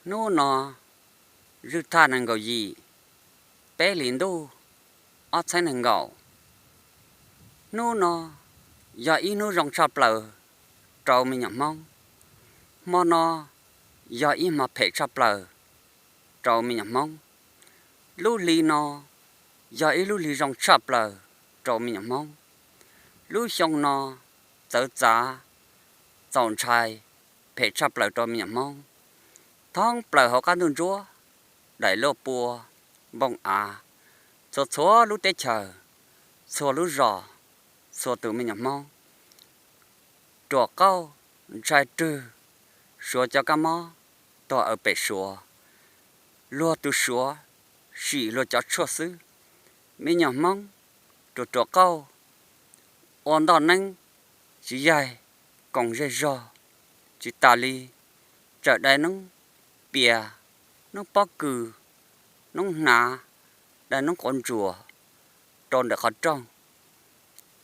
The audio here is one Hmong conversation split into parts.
Hnub no, zwj thaj nees nkaum yim, peb hlis ntuj, ob txhiab nees nkaum. Hnub no yog ib hnub zoo tshaj plaws rau me nyuam Hmoob. Hmo no yog ib hmo phem tshaj plaws rau me nyuam Hmoob. Lub hli no yog ib lub hli zoo tshaj plaws rau me nyuam Hmoob. Lub xyoo no txawv txav, txaus ntshai, phem tshaj plaws rau me nyuam Hmoob. Thoob plaws hauv qab ntuj ntsuab, daim luaj pua, npoo av, txhua txhua lub teb chaws, txhua lub zos, txhua tus me nyuam Hmoob ruam qauj, ntshai rwg, suav cov kab mob tuag aws pem suav, luag tus suav sim luag cov tshuaj xwb. Me nyuam Hmoob ruam ruam qauj, ua ntoj neeb tsis yaig, koom zej zog, tsis tas li tsawm dai noob pias, noob pob kws, noob hnav, dai noob quav ntsuas rau ntawm qhov rooj.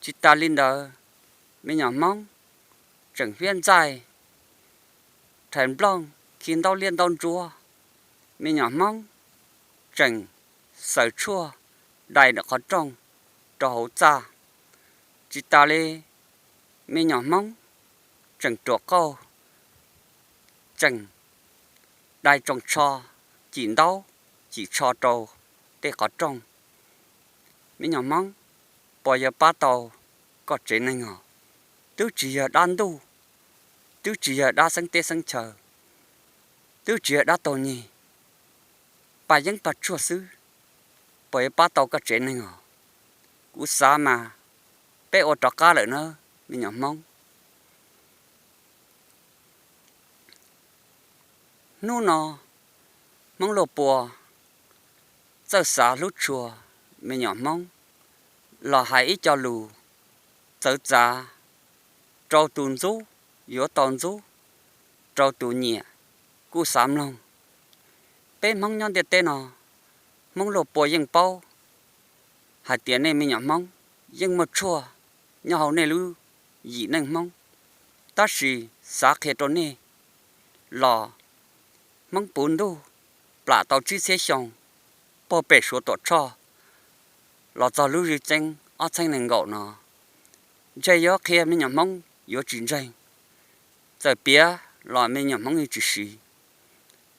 Tsis tas li ntawd, me nyuam Hmoob tseem fiab ntxaij, rhais nplooj khi ntaub liab ntaub ntsuab, me nyuam Hmoob tseem xaws tshuaj dai ntawm qhov rooj rau hauv txaj. Tsis tas li, me nyuam Hmoob tseem ruam qauj, tseem dai tsoos tsho, cim ntaub cim tsho rau tej qhov rooj. Me nyuam Hmoob, puas yuav pab tau koj tsev neeg os? Twb tsis yog dab ntuj, twb tsis yog dab xeeb teb xeeb chaw, twb tsis yog dab taug nyeg, paj yeeb paj tshuaj xwb, puas yuav pab tau koj tsev neeg os? Kuv xav mas peb ua rov qab lawm na, me nyuam Hmoob. Hnub no Hmoob Luaj Pua txawj xav hlub tshua me nyuam Hmoob los hais ib co lus txawv txav rau tus ntxub yuav tau ntxub, rau tus nyiam kuj xav mloog. Peb Hmoob nyob ntiaj teb no, Hmoob Luaj Pua yeej paub hais tias nej me nyuam Hmoob yeej muaj tshuaj nyob hauv nej lub yim neej Hmoob, tab sis xav qhia rau nej los Hmoob puv ntuj plam tau tsib txhiab xyoo, puag pem Suav Tuam Tshoj los txog lub zwj ceeb ob txhiab nees nkaum no, ntshe yuav qhia me nyuam Hmoob yuav tsis ntseeg. Txawm piav los me nyuam Hmoob yeej tsis siv.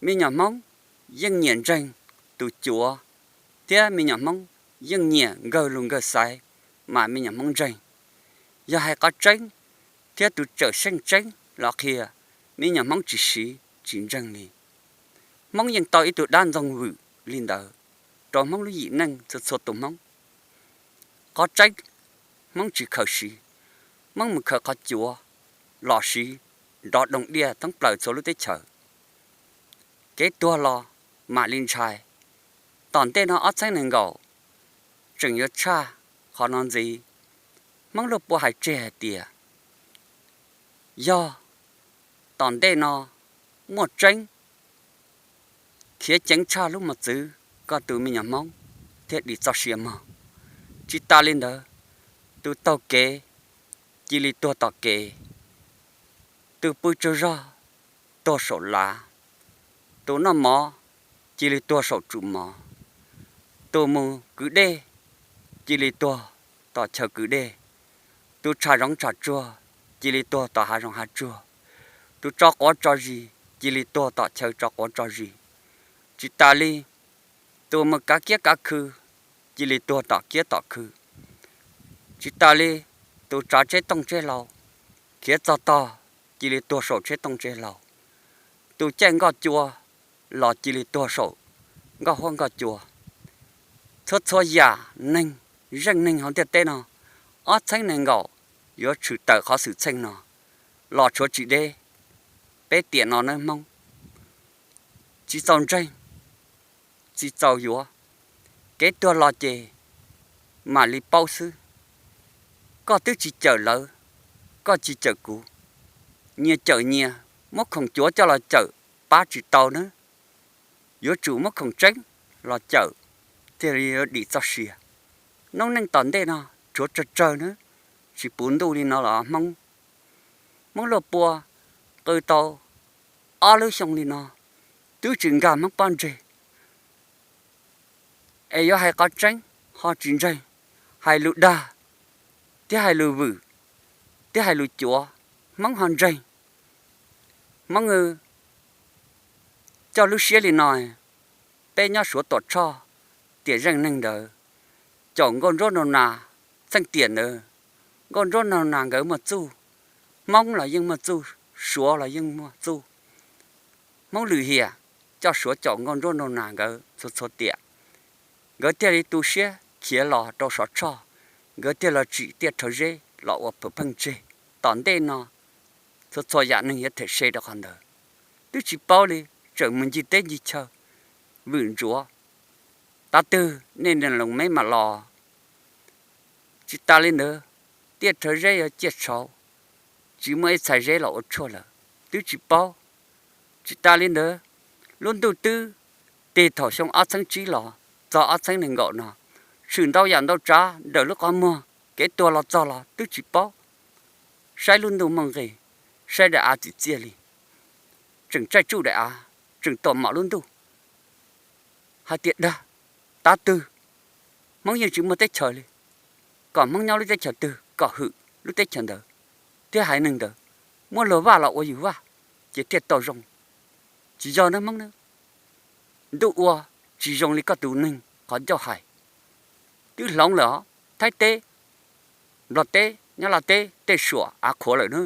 Me nyuam Hmoob yeej nyiam ntseeg tus cuav, thiab me nyuam Hmoob yeej nyiam nkawg lus nkawg xaiv mas me nyuam Hmoob ntseeg. Yog hais qhov tseeb thiab tus cawm seej tseeb los qhia, me nyuam Hmoob tsis siv tsis ntseeg li. Hmoob yeej tau ib tug dab ntxoog vwm li ntawd rau Hmoob lub yim neej txhua txhua tus Hmoob. Qhov tseeb, Hmoob tsis khaws siv, Hmoob mus khaws qhov cuav los siv nrov doog diaj thoob plaws txhua lub teb chaws. Kev tuag los mam li ntshai. Tom ntej no ob txhiab nees nkaum tseem yuav tshaj qhov no ntxiv. Hmoob Luaj Pua hais tseg hais tias yog tom ntej no muaj tseeb, khiav ceev tshaj lub mos txwv koj tus me nyuam Hmoob thiaj dim txoj sia mog. Tsis tas li ntawd, tus taug kev cia li tuag tom kev, tus pw tsaug zog tuag saum lav, tus noj mov cia li tuag saum tsum mov, tus mus kwv dej cia li tuag tom chaw kwv dej, tus tsham zoov tsham tsuag cia li tuag tom hav zoov hav tsuag, tus tso quav tso zis cia li tuag tom chaw tso quav tso zis. Tsis tas li, tus mus kav kiab kav khw cia li tuag tom kiab tom khw. Tsis tas li, tus tsav tsheb tooj tsheb hlau, khiav txog tog cia li tuag saum tsheb tooj tsheb hlau, tus caij nkoj cua los cia li tuag saum nkoj huab nkoj cua. Txhua txhua yam neeg, zeej neeg hauv ntiaj teb no, ob txhiab nees nkaum yuav tshwm tawm qhov xwm txheej no los tshuav tsis deb. Peb tiam no nawb Hmoob, tsis txaus ntseeg, tsis txaus yuav. Kev tuag los ces mam li paub xwb. Koj twb tsis cawm lawv, koj tsis cawm kuv, nyias cawm nyias, muab khoom cuav coj los cawm pab tsis tau nawb. Yuav tsum muab khoom tseeb los cawm thiaj li yuav dim txoj sia. Noob neej tom ntej no tshuav tsawg tsawg nawb, tsis puv ntuj li no los Hmoob. Hmoob Luaj Pua qw tau ob lub xyoo li no, twb tsis nkag Hmoob pob ntseg. Es yuav hais qhov tseeb ho tsis ntseeg, hais lus dag thiab hais lus vwm thiab hais lus cuav, Hmoob ho ntseeg. Hmoob coj lub siab li no, peb nyob Suav Tuam Tshoj, tiam zeej neeg ntawd, caum nkauj ntsuab nraug nas, txheej tiam ntawd nkauj ntsuab nraug nas nkawd muaj txuj, Hmoob los yeej muaj txuj, Suav los yeej muaj txuj. Hmoob lwm hiam coj Suav caum nkauj ntsuab nraug nas nkawd txhua txhua tiam, nkawd thiaj li tu siab khiav los rau Suav Tshoj, nkawd thiaj los tsim tiaj rhawv zeb los ua pheej tseg. Tom ntej no txhua txhua yam neeg yuav them se rau qhov ntawd. Twb tsis paub li, tseem mus ncig teb ncig chaw, vwm ntsuav, tav twg nej loos meb mam los. Tsis tas li ntawd, tiaj rhawv zeb yuav ciaj tshauv, tsis muaj ib txhais zeb los ua tshuaj lawm, twb tsis paub. Tsis tas li ntawd, lub ntuj twb tig thaum xyoo ob txheeb tsib los txog ob txheeb nees nkaum no, tshwm ntau yam ntau tsav nraws lub qhov muag, kev tuag los txog los twb tsis paub. Saib lub ntuj muaj nqis, saib daim av txim txiaj li, tseem tsaij tsuj daim av, tseem tuam mom lub ntuj. Hais tias dag, tav twg Hmoob yeej tsis muaj teb chaws li, kom Hmoob nyob lub teb chaws twg kom hwm lub teb chaws ntawd, thiab haiv neeg ntawd muab luag vaj los ua yus vaj, ces thiaj tau zoo. Tsis yog na Hmoob na, ntuj ua tsis zoo li koj tus neeg qhov ncauj hais. Twb hloov lawm os, Thaib teb, Nplog teb, Nyab Laj teb tej suam av qhuav lawm na.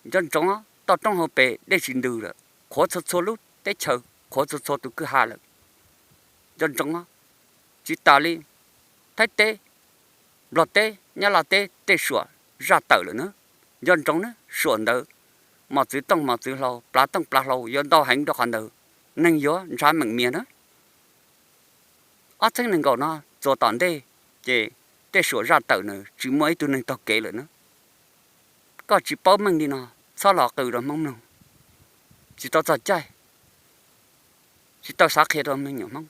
Nco ntsoov, toj roob hauv pes dej tsis ntws lawm, qhuav txhua txhua lub teb chaws, qhuav txhua txhua tus kwj ha lawm. Nco ntsoov, tsis tas li, Thaib teb, Nplog teb, Nyab Laj teb tej suam zaj tawm lawm na. Nco ntsoov na, suam ntawd mos txwv tooj mos txwv hlau, plav tooj plav hlau yuav ntau heev rau qhov ntawd, neeg yuav ntshav meem mias na. Ob txheeb nees nkaum no txuas tom ntej, ces tej suam zaj tawm na tsis muaj ib tug neeg taug kev lawm na. Koj tsis paub meej li no, txhob los qw rau Hmoob mloog. Tsis tau txog caij, tsis tau xav qhia rau me nyuam Hmoob.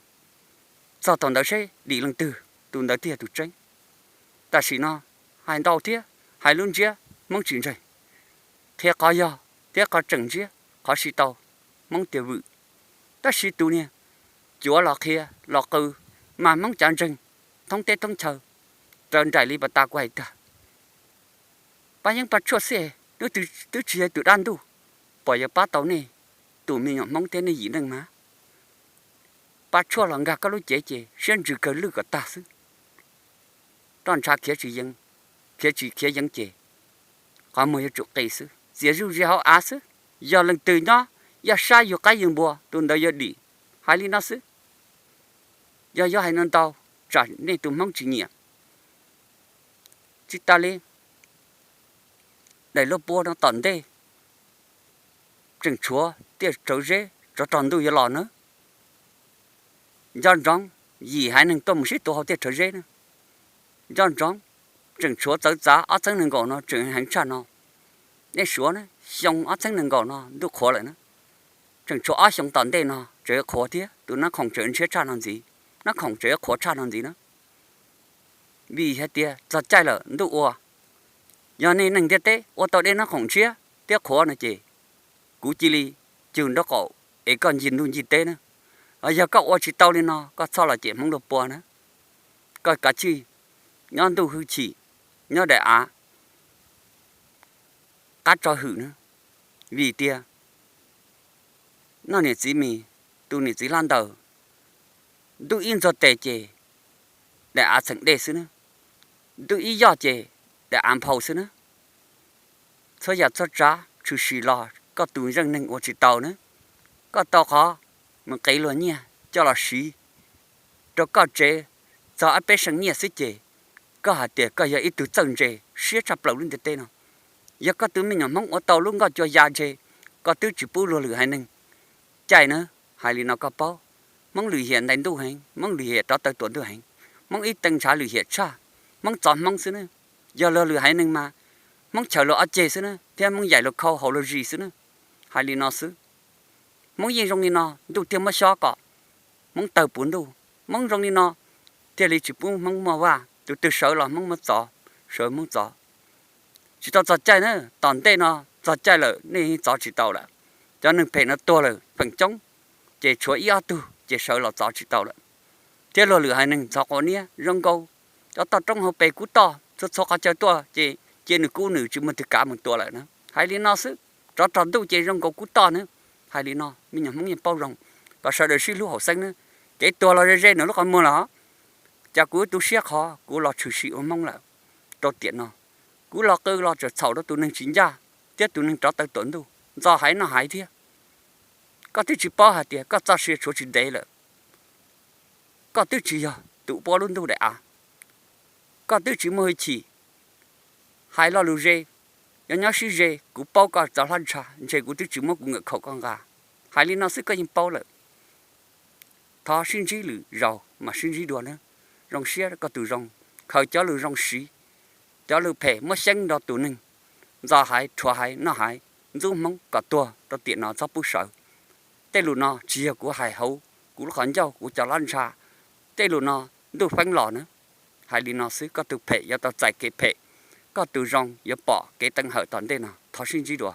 Txog thaum ntawd seb dim leej twg, tus ntawd thiaj yog tus tseeb. Tam sim no hais ntau thiab hais lub ntsiab Hmoob tsis ntseeg, qhia qhov yog thiab qhov tseem ntsiab, qhov tsis tau Hmoob tias vwm. Tab sis tus niag cuav los qhia los qw mas Hmoob cav ntseeg thoob teb thoob chaw, raws nraim li pas tas kuv hais tag. Pab yeeb pab tshuaj xwb, twb tsis yog tus dab ntuj, puas yuav pab tau nej tus me nyuam Hmoob thiab nej yim neej mas? Pab tshuaj los nkag koj lub cev ces siab ntsws kawg lwj kom tag xwb. Roj ntsha khiav tsis yees, khiav tsis khiav yees ces qhov muag yuav tsum qis xwb, txias zuj zi hauv av xwb. Yog leej twg nyob yaj sab yug qaib yug npua, tus ntawd yuav dim. Hais li no xwb. Yog yuav hais no ntau, tsam nej tus Hmoob tsis nyiam. Tsis tas li, daim luaj pua no tom ntej tseem tshuav tiaj rhawv zeb, tsov rog ntuj yuav los na. Nco ntsoov, yim haiv neeg tuaj mus sib tua hauv tiaj rhawv zeb na. Nco ntsoov, tseem tshuav txawv txav ob txheeb nees nkaum no tseem heev tshaj no. Nej suav na, xyoo ob txheeb nees nkaum no ntuj qhuav lawm na, tseem tshuav ob xyoo tom ntej no tseem yuav qhuav thiab, tus nab khoom tseem ntshiab tshaj no ntxiv, nab khoom tseem yuav qhuav tshaj no ntxiv na. Vim hais tias txog caij lawm ntuj ua, yog nej neeg ntiaj teb ua tau dej nab khoom ntshiab thiab qhuav no ces kuv cia li cug nraub qaum es koj ncig ntuj ncig teb na. Yog koj ua tsis tau li no koj txhob los cem Hmoob luaj pua na. Koj kav tsij nyob ntuj hwj chim, nyob daim av qab tso hwm na. Vim tias noj niam txiv mis, tu niam txiv hlob ntawd, ntuj ib ntxuag tes ces daim av txheem dej xwb na, ntuj ib yoj ces daim av nphau xwb na. Txhua yam txhua tsav tshwm sim los koj tus ntseej neeg ua tsis tau na. Koj tau qhov mus qev luag nyiaj coj los siv rau koj tsev, txog ob peb seem nyiaj xwb ces koj hais tias koj yog ib tug txawj ntse siab tshaj plaws lub ntiaj teb no. Yog koj tus me nyuam Hmoob ua tau lub nkoj cua ya ntshe koj twb tsis pub luag lwm haiv neeg caij na. Hais li no koj paub, Hmoob lwm hiam ntais ntuj heev, Hmoob lwm hiam rov taw tuam ntuj heev, Hmoob ib teev ntshav lwm hiam tshaj, Hmoob txov Hmoob xwb na. Yog luag lwm haiv neeg mas Hmoob chaws luag ob ceg xwb na, thiab Hmoob yaim luag khau haus luag zis xwb na. Hais li no xwb, Hmoob yeej zoo li no ntuj thiaj muab xyob kom Hmoob tawg puv ntuj. Hmoob zoo li no thiaj li tsis pub Hmoob muaj vaj, tus twg sawv los Hmoob muab txov, sawv Hmoob txov. Tsis tau txog caij na, tom ntej no txog caij lawm nej yeej txov tsis tau lawm. cov neeg phem no tuag lawm feem coob, ces tshuav ib ob tug ces sawv los txov tsis tau lawm. Thiab luag lwm haiv neeg ntxhov quav niab zoo nkaus cov toj roob hauv pes kub toj, txhua txhua qhov chaw tuaj ces cia nws kub, nws tsis muaj twg kav mus tua lawm na. Hais li no xwb, rov rog ntuj ces zoo nkaus kub toj na. Hais li no me nyuam Hmoob yeej paub zoo, kom sawv daws sib hlub haum xeeb na. Kev tuag los ze ze nws lub qhov muag los, cas kuv tu siab qhov kuv los tshwm sim ua Hmoob lawm. Rau tiam no, kuv los qw los tseem txhaum rau tus neeg tsis ncaj thiab tus neeg rov taw tuam ntuj, ntxo haiv noj haiv thiab. Koj twb tsis paub hais tias koj txoj sia tshuav tsis ntev lawm. Koj twb tsis yog tus puab lub ntuj daim av. Koj twb tsis muaj hwj chim hais lo lus ze, yuav nyob sib ze. Kuv paub koj txav hlab ntsha, ntshe kuv twb tsis muab kuv nkawm khaum koj nqa. Hais li no xwb koj yeej paub lawm. Thov sib ntsib lwm zaus mas sib ntsib dua nawb. Zoo siab koj tus zoo, khaws cov lus zoo siv, cov lus phem muab xyeeb nrog tus neeg ntxo haiv rhuav haiv noj haiv, ntxub Hmoob kom tuag rau tiam no txhob pub sawv. Tej lus no tsis yog kuv hais hauv kuv lub qhov ncauj kuv cov hlab ntsha, tej lus no ntuj feeb los na. Hais li no xwb, koj tus phem yuav tau txais kev phem, koj tus zoo yuav pom kev teev hawm tom ntej no. Thov sib ntsib dua.